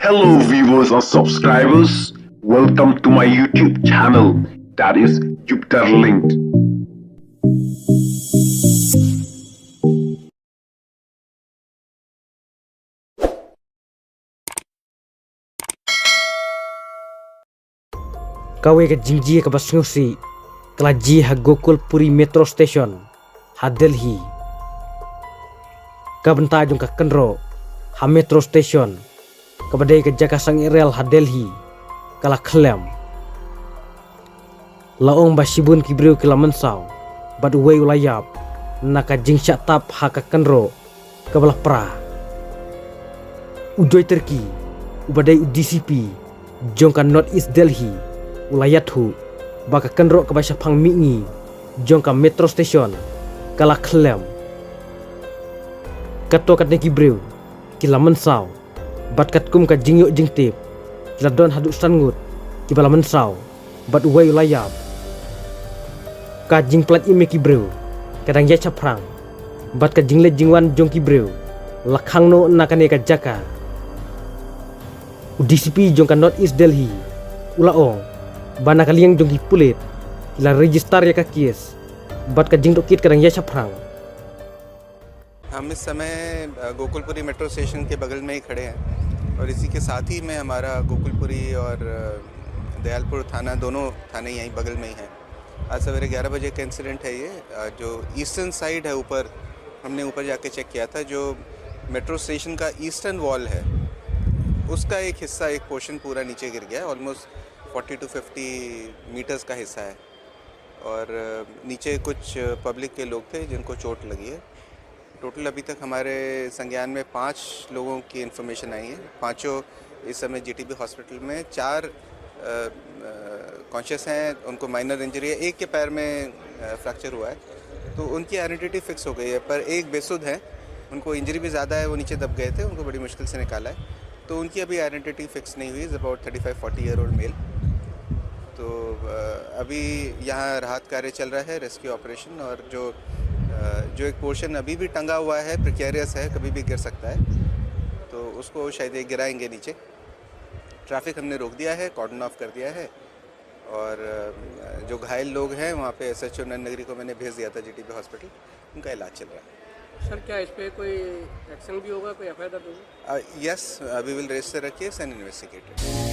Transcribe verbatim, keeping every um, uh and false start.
Hello, viewers and subscribers. Welcome to my YouTube channel, that is Jupiter Linked. Kawei ka jingjia kaba sngewsih ka la jia ha Gokulpuri Metro Station ha Delhi. Ka bynta jong ka kynroh ha Metro Station, kaba dei ka jaka sangeh rel ha Delhi, ka la khyllem. La ong ba shibun ki briew ki la mynsaw bad uwei u la ïap na ka jingshah tap ha ka kynroh kaba la pra. U Joy Terki, uba dei u D C P jong ka North East Delhi, u la ïathuh ba ka kynroh kaba shaphang mihngi jong ka Metro Station ka la khyllem. Katto katne ki briew ki la mynsaw bad katkum ka jingïoh jingtip, ki la don haduh san ngut kiba la mynsaw bad uwei u la ïap. Ka jingpynlait im ïa ki briew ka dang ïaid shaphrang bad ka jingleit jingwan jong ki briew la khang noh na kane ka jaka. U D C P jong ka North East Delhi u la ong ba na ka liang jong ki pulit ki la register ïa ka case bad ka jingtohkit ka dang ïaid shaphrang. हम इस समय, अ, Gokulpuri metro station के बगल में ही खड़े हैं और इसी के साथ ही में हमारा गोकुलपुरी और, अ, दयालपुर थाना, दोनों थाने यहीं बगल में ही हैं। आज सवेरे ग्यारह बजे का इंसिडेंट है ये, अ, जो ईस्टर्न साइड है ऊपर, हमने ऊपर जाके चेक किया था, जो मेट्रो स्टेशन का ईस्टर्न वॉल है, उसका एक हिस्सा, एक पोर्शन पूरा नीचे गिर गया है। Almost forty to fifty metres का हिस्सा है। और, अ, नीचे कुछ पब्लिक के लोग थे जिनको चोट लगी है। टोटल अभी तक हमारे संज्ञान में पाँच लोगों की इन्फॉर्मेशन आई है। पाँचों इस समय जीटीबी हॉस्पिटल में, चार, अ, अ, कॉन्शियस हैं, उनको माइनर इंजरी है, एक के पैर में, अ, फ्रैक्चर हुआ है, तो उनकी आइडेंटिटी फिक्स हो गई है, पर एक बेसुध है, उनको इंजरी भी ज़्यादा है, वो नीचे दब गए थे, उनको बड़ी मुश्किल से निकाला है। तो उनकी अभी आइडेंटिटी फिक्स नहीं हुई, is about thirty five forty year old male। तो, अ, अभी यहाँ राहत कार्य चल रहा है, रेस्क्यू ऑपरेशन, और जो, अ, जो एक पोर्शन अभी भी टंगा हुआ है, प्रिकेरियस है, कभी भी गिर सकता है, तो उसको शायद ये गिराएंगे नीचे। ट्रैफिक हमने रोक दिया है, कॉर्डन ऑफ कर दिया है, और, अ, जो घायल लोग हैं, वहाँ पे एसएचओ नन नगरी को मैंने भेज दिया था जीटीबी हॉस्पिटल, उनका इलाज चल रहा है। सर, क्या इस पे कोई एक्शन भी होगा, कोई एफआईआर दर्ज होगी? Uh, yes, uh, we will register a case and investigate it.